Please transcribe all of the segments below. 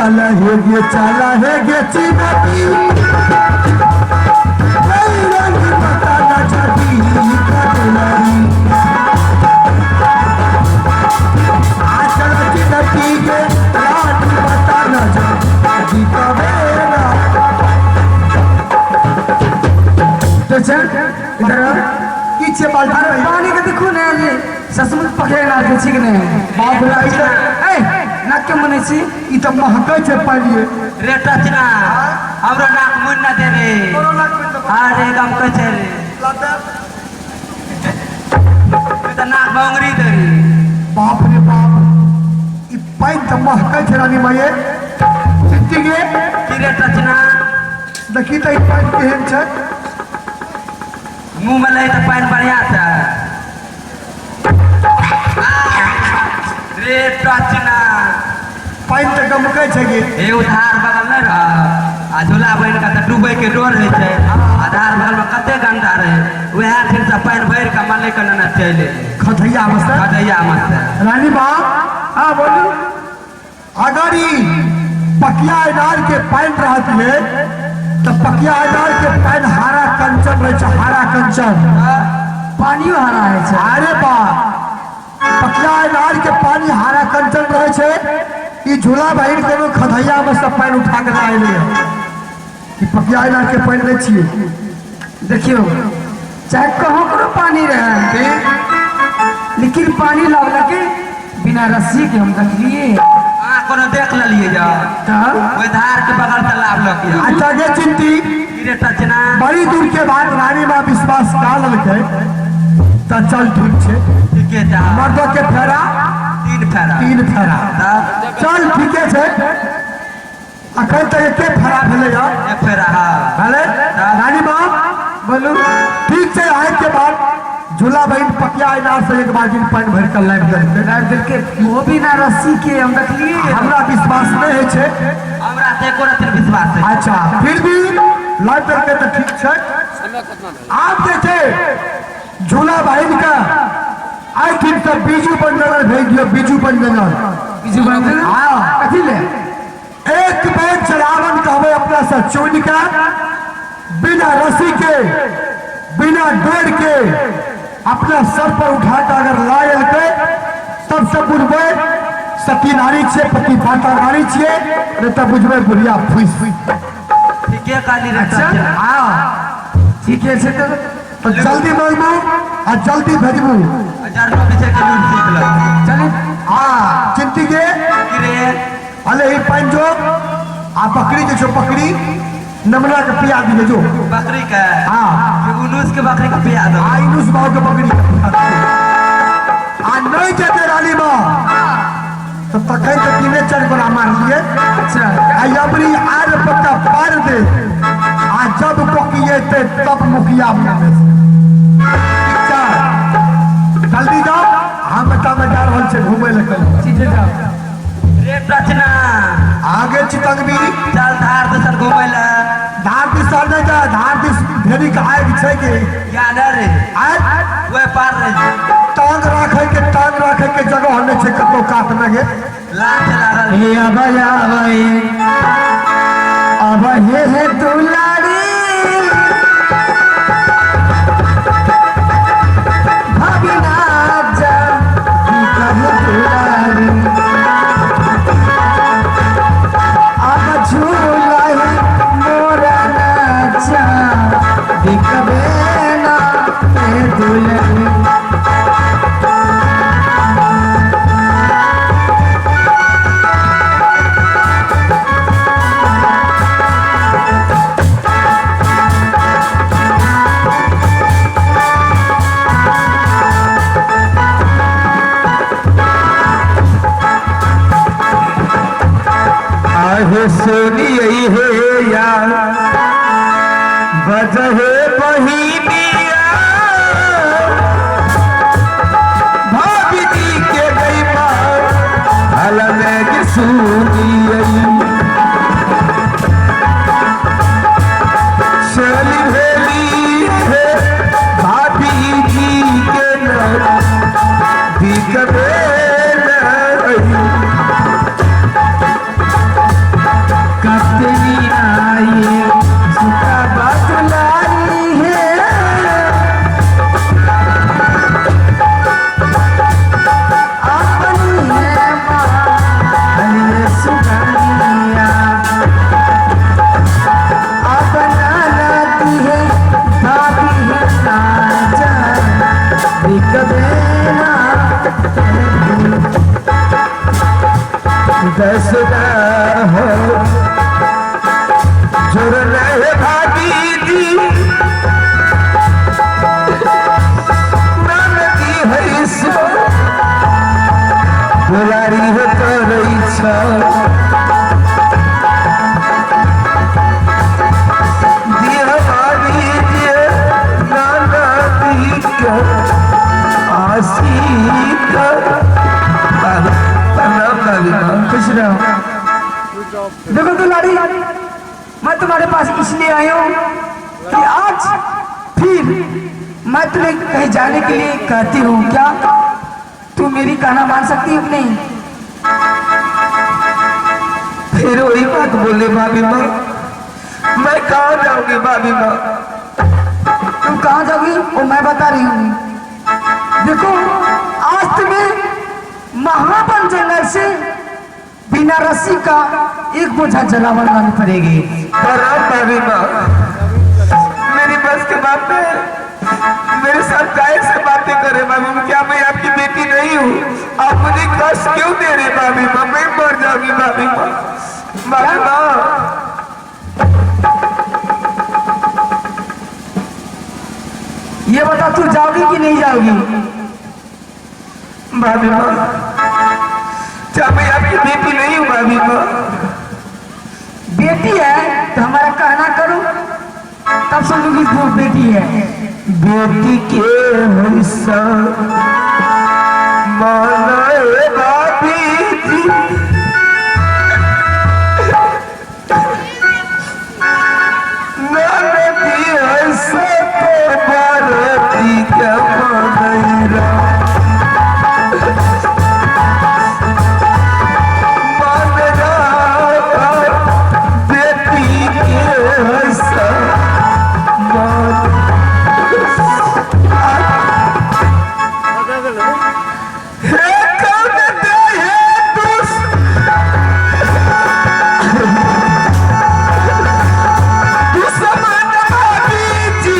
चल हे गे चल हे गे चिनती रानी माता ना जाती कटलरी आ चल चिनती गे रानी माता ना जाती कबेरा। तो चल इधर आ। की छै बाल्टी? अरे पानी के देखू ने जे ससमुख पकड़े ना के छी कि नहीं? बाप रे, ई तऽ ए नाक के मने छी। ई तऽ महकै छै पानिये। रे टचना हमरो नाक मुन ना दे रे। तोरो नाक मुनि देबौ। अरे गम कहै छै रे। लाते। तू तऽ नाक में उंगरी दे रे। बाप रे बाप, ई पानि तऽ महकै छै रानी माये। चिट्टी गे। की रे टचना? देखी तऽ ई पानि केहन छै। मुँह में लै तऽ पानि बढ़िया छै। रे टचना पानि तऽ गमकै छै गे। हे धार बगल नहि रह आ झूला बनि कऽ तऽ डूबै के डर होइ छै। आ धार बगल में कते गंदा रहै, वएह ठिन से पानि भरि कऽ मलै के नेने चलि एलै। खधैया में से? खधैया में से। रानी बाप। हाँ बोलू। अगर ई पकिया इनार के पानि रहत हे तऽ पकिया इनार के पानि हरा कंचन रहै छै, हरा कंचन। पानियो हरा होइ छै। अरे बा, पकिया इनार के पानि हरा कंचन रहै छै। ई झूला बहिन कोनो खधैया में से पानि उठा के लाए एलै। ई पकिया इनार के पानि नहि छियै। देखियौ चाहे कहाँ करो पानी रहे, लेकिन पानी लावलक बिना रस्सी के हम देखलिए। अहाँ कोनो देख लेलिए जा? तऽ ओहि धार के बगल से लावलक यऽ। अच्छा गे चिंटी। की रे टचना? बड़ी दूर के बाद रानी माँ विश्वास का लेलकै तऽ चल ठीक छै। ठीके छै। मर्द के फेरा 3 फेरा। 3 फेरा। तऽ चल ठीके छै। अखन तऽ एके फेरा भेलै यऽ। एक फेरा, हाँ। भेलै? रानी माँ बोलू। ठीक छै। आइ के बाद झूला बहिन पकिया इनार से एक बार दिन पानि भरि कऽ लाबि देलकै। लाबि देलकै, ओहो बिना रस्सी के हम देखलिए। हमरा विश्वास नहि होइ छै। हमरा तऽ एको रत्ती विश्वास नहि। अच्छा फिर भी लाबि देलकै तऽ ठीक छै। आब जे छै झूला बहिन के आइ दिन से बीजू बंजनल भेज दियौ। बीजू बंजनल। बीजू बंजनल? हाँ। कथी ले? एक बेर चलावन कहबै अपना से चुन के बिना रस्सी के बिना डोर के अपना सर पर उठा के अगर लायल के तब से बुझबै सती नारी छियै, पति माता नारी छियै, नहीं तऽ बुझबै बुढ़िया फूस। ठीके कहली रे। अच्छा। हाँ ठीके छै। तऽ जल्दी मंगबू आ जल्दी भेजबू। जरनो पीछे के लूट सीख लग। चलू। हाँ चिंती गे। की रे? अले ई पानि जो आ बकरी जे छौ बकरी नमना के पिया दिहे जो। बकरी के? हाँ। उनुस के बकरी के पिया दो। आ इनुस बाबू के बकरी के पिया दो। आ नहीं जेते रानी माँ तो तखन तऽ 3-4 गोला मारलिए। अच्छा। आ अबरी आर पक्का पार दे आ जब कोकिएते तब मुखिया बने। जल्दी जाओ, हम बेटा में जा रहल छै घूमे लए कल। ठीक छै जाओ। रे रचना। आगे चितंगबी। चल धार दिसन घूमे लए। धार दिसन नहीं जा, धार दिस ढेरी के आगि छै के। या न रे। आगि? ओए पार रे। टांग राखै के जगह नहीं छै कतौ कात में गे। लाज लागल। हे अबय अबय अबय हे दुलारी भाभी ना जा दुलारी अब झूला मोरा नाचा दिखबे ना हे दुलारी। आहे सोनिए हे यार बजहे बहिनिया भाभी जी के गई बात हल में के सुनिए चली भेली है भाभी जी के दिखबे नहीं। दसरा हो जोर रहे भाभी जी ननदी है सो दुलारी हो करै छ दिया भाभी जी ननदी के आशीष प्रणाम भाभी माँ। खुश रहो। देखो दुलारी, मैं तुम्हारे पास इसलिए आया हूँ कि आज फिर मैं तुम्हें कहीं जाने के लिए कहती हूँ, क्या तू मेरी कहना मान सकती हो कि नहीं? फिर वही बात बोले भाभी माँ, मैं कहाँ जाऊंगी भाभी माँ? तुम कहाँ जाओगी वो मैं बता रही हूँ। देखो आज तुम्हें महाबन जंगल से बिना रस्सी का एक बोझा जलावन लानी पड़ेगी। प्रणाम भाभी माँ, मेरी बस के बात है, मेरे साथ काहे से बातें करे भाभी माँ? क्या मैं आपकी बेटी नहीं हूँ? आप मुझे कष्ट क्यों दे रहे भाभी माँ? मैं मर जाऊंगी भाभी माँ। भाभी माँ ये बता तू जाओगी कि नहीं जाओगी? भाभी माँ, क्या मैं आपकी बेटी नहीं हूँ भाभी माँ? बेटी है तो हमारा कहना करो, तब समझूंगी तू बेटी है। बेटी के हिस्सा माना भाभी जी, ननदी ऐसे तो भारती के मनैरा बेटी के हिस्सा मान। हे कौन दे है दुश्मन भाभी जी,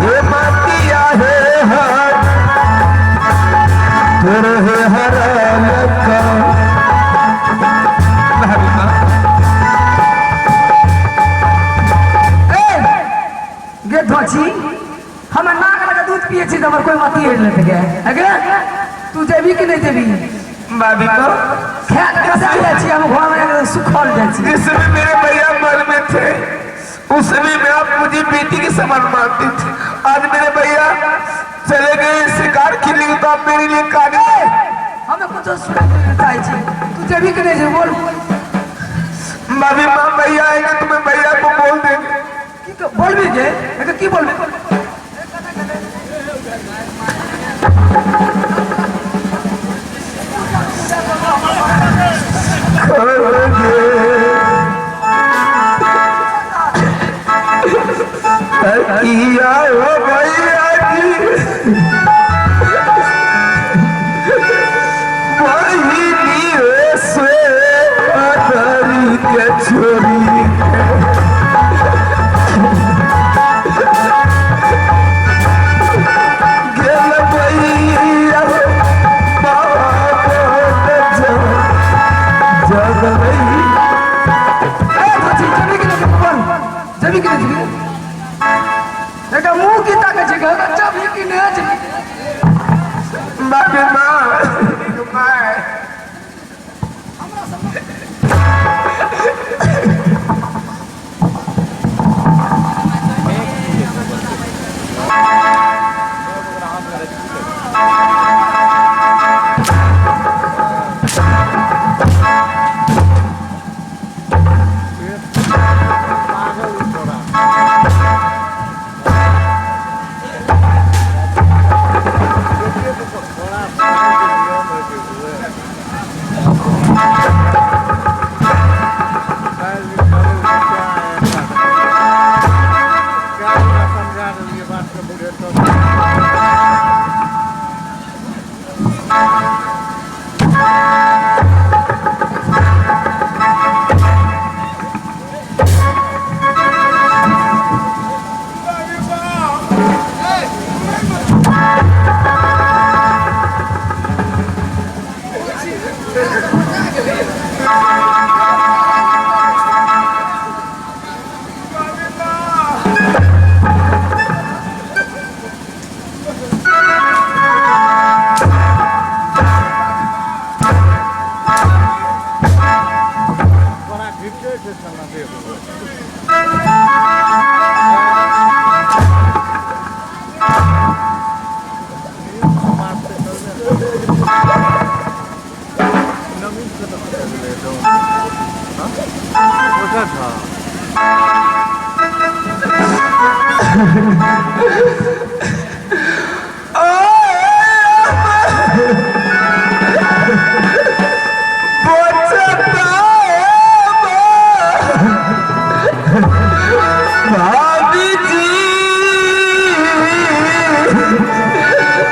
हे मातिया हे हर तोर हे हर लका। भाभी माँ गे धोची, हमर नाक लगा दूध पिए छी त हमर कोई मती हेर लेते गे। अगे तू जेबी कि नहीं जेबी? भाभी माँ खाए कैसे जाइ छी, हम घर में सुखल जाइ छी। जिसमें मेरे भैया मर में थे उसमें मैं आप मुझे बेटी के समान मानती थी। आज मेरे भैया चले गए शिकार के लिए तो आप मेरे लिए काने। हमें कुछ सुनै चाहै छी, तू जेबी कि नहीं जेबी बोल। भाभी माँ भैया आएंगे तो मैं भैया को बोल देंगे। की बोलबी गे? एके की बोलबी? किया हो भैया जी बहिनी से अदरी के छोरी गेल भैया बाबा जगलई। ए धोची, जेबी कि नहीं बोल? जेबी कि नहीं जेबी? एका मुंह की ताकै छै, घर जेबी कि नहीं जेबी? बाबे माँ भाभी जी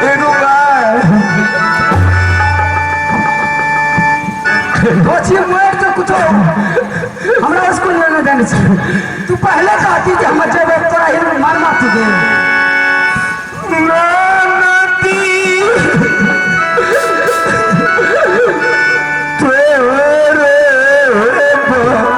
एगो बार धोची मोर तो कुछो हमरा स्कूल में नहीं जाने छै। तू पहले कहती जे हम जेबै तोरा ही मार मार दे। नदी तेरे बचता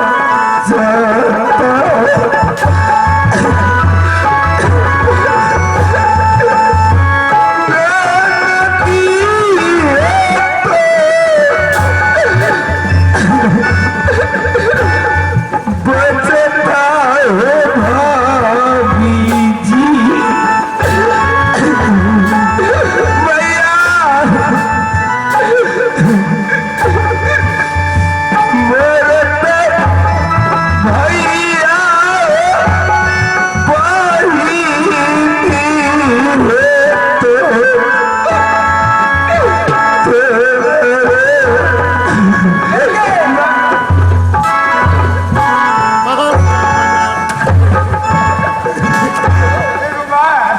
बचता है भाभी जी भैया मेरे भैया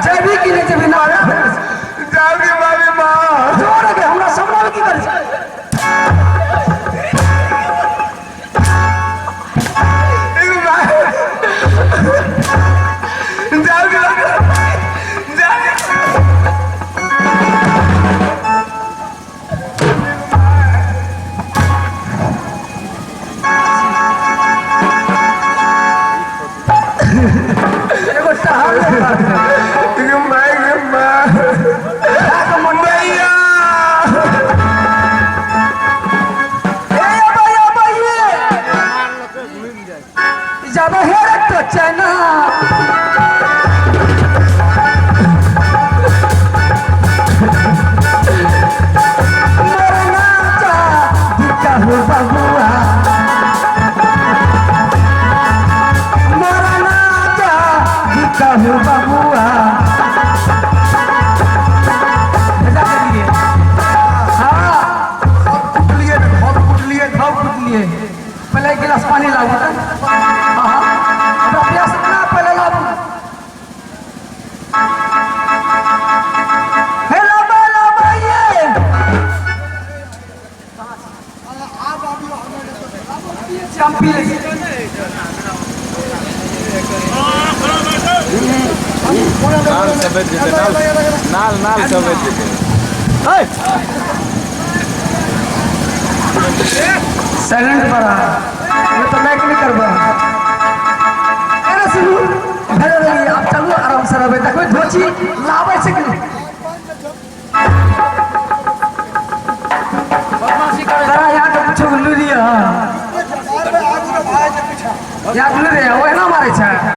जेबी कि नहीं जेबी ना जाओगे भाभी माँ जोर के हमरा सामने की करै छै। जाओगे जाओगे एगो टहल ले बात भैया ए भैया भैया जब हेर तो चना मरना चा कहू बबुआ मरना चा कहू बबुआ भेजा देलिए। हाँ कुटलिए बहुत कुटलिए बहुत कुटलिए। पहले एक गिलास पानी लाबू त। हाँ हमरा प्यास ना पहले लाबू। हे लाबा लाबा ये हम पी ले। नाल सफेद जेतै नाल नाल नाल सफेद जेतै। साइलेंट पर आ ये तो लाइक नहीं करबा। अरे सुनू भेज देलिए आप चलू आराम से रहबै देखबै धोची लाबै छै कि नहीं। तोरा यहाँ के कुछो लूरिया यहाँ लूरे ओहिना मारै छै।